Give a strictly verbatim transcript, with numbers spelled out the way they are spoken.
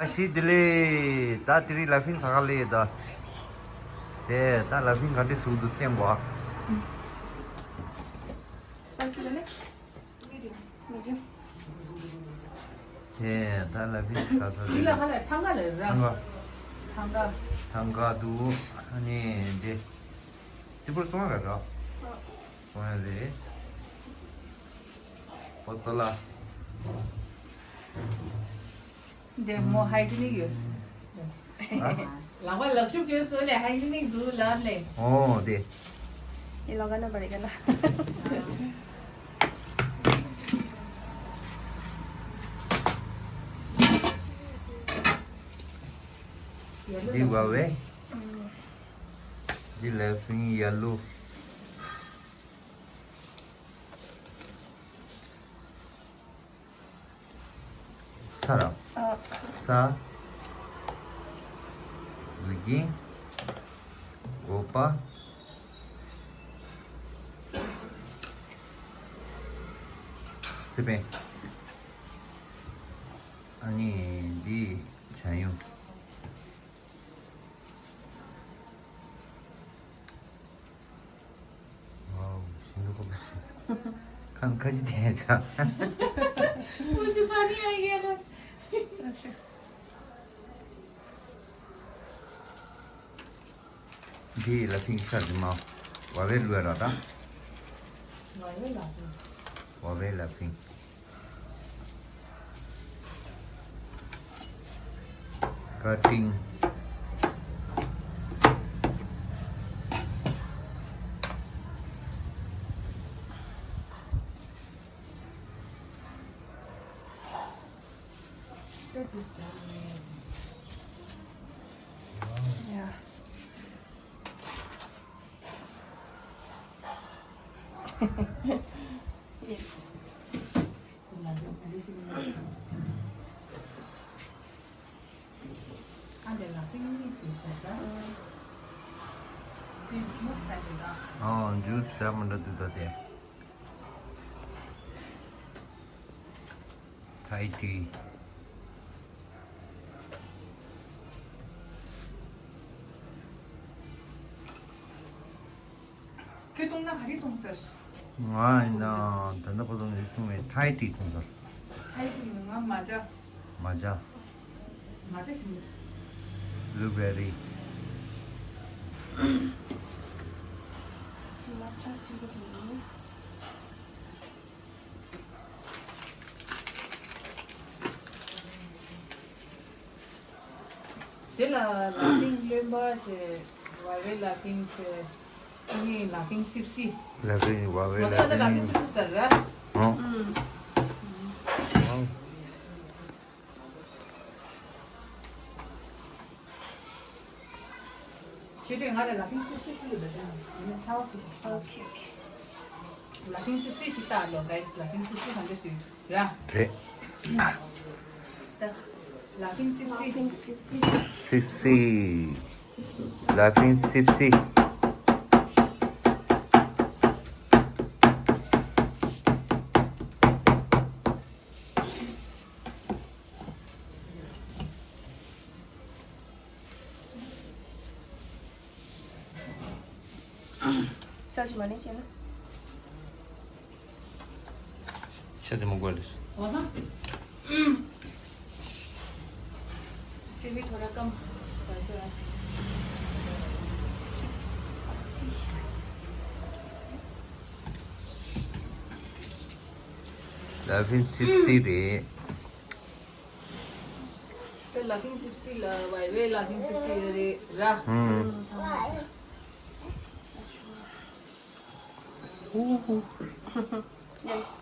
ཨ་ཤི་དེ་ལས་ད་དེ་རིང་ལ་ཕིང་ཟ་ག་ལས་ད། དེ་ད་ལ་ཕིང་ག་འདྲ་བཟོ་འདུག་བསྟན་གོ། Spicy ལ་ནི། Medium. དེ་ད་ལ་ཕིང་ཟ་ས་འདི་ལ་རེད། ཧ་ལས་ཐང་ག་ལ་ར། ཐང་ག་ཐང་ག་ཐང་ག་འདུག་ཨ་ནི་འདི། འདི་པར་བཙོང་ཡ་ར་ར། བཙོང་ཡ་རེད། པོ་ཏོ་ལ། འདི་མོ་ཧའི་ཇི་ནིག་ཡོད། ཨ། ལག་པ་ལག་ཤུབས་ཡོད་སོ་ལས་ཧའི་ཇི་ནིག་འདུག་ལབ་ལས། ཨོ་དེ། ཡི་ལོ་ག་ན་བ་རེ་ག་ན། འདི་བ་བས། འདི་ལ་ཕིང་ཡེ་ལོ། ཚ་ར། ཨ། ཚ། དགུ་རྒྱན། སྒོ་པ། སི་པན། ཨ་ནི་འདི་བྱ་ཡུང་། Wow, ཤིན་ཏུ་ཁོ་པ་སི། ཁམ་ཁ་ཅི་དེ་ཆ། Who's the funny, I guess? འདི་ལ་ཕིང་ཤར་གྱི་མ། བ་བའི་ལུས་ར་ད། བ་བའི་ལ་ཕིང་། བ་བའི་ལ་ཕིང་། Cutting. Yeah. Yes. ཨོ། འཇུ་ས་མི་འདྲ་འདུག་ད་དེ། ཐའི་ཏི། ཁྱོད་བཏུང་ན་ག་རེ་བཏུང་ཟེར། ང་ཡིན་ན་ད་ལྟ་བར་དུ་ངས་བཏུང་བའི་ཐའི་ཏི་བཏུང་ཟེར། ཐའི་ཏི་ནི་ང་མ་ཇ། མ་ཇ། མ་ཇ་ཞིམ། བླུ་བེ་རི། མ་ཇ་ཞིམ་པོ་རེད། དེ་ལ་ལ་ཕིང་རློན་པ་བྱས། བ་བའི་ལ་ཕིང་བྱས། ཨ་ནི་ལ་ཕིང་སིབ་སི། ལ་ཕིང་བ་བའི་ང་ཚོ་ལ་ད་ལ་ཕིང་ཕིང་། སིབ་སི་ཟེར་ར། ཨོ། ཨུམ། ཨོ། ཆེ་དྲན་ང་ལ་ལ་ཕིང་སིབ་སི་ཕུལ་ལ་ད་ཡིན་ན་ཚ་བ་ཞིག་ཨོ་ཁེ་ཨོ་ཁེ། ལ་ཕིང་སིབ་སི་ཞིག་བཏགས་ལོ་གའི་སི། ལ་ཕིང་སིབ་སི་གང་འདྲ་ཞིག་ར། རེད། ད་ལ་ཕིང་སིབ་སི། ལ་ཕིང་སིབ་སི། སིབ་སི། ལ་ཕིང་སིབ་སི། ཤ་ཅིག་མ་ནི་བྱས་ན། ཤ་དེ་མོ་དགོས་རེད། फिर भी थोड़ा कम कर दो आज। Spicy. ལ་ཕིང་སིབ་སི་རེད། ད་ལ་ཕིང་སིབ་སི་ལ་བའི་བའི་ལ་ཕིང་སིབ་སི་རེད་ར། ཧུམ། ཧུ་ཧུ།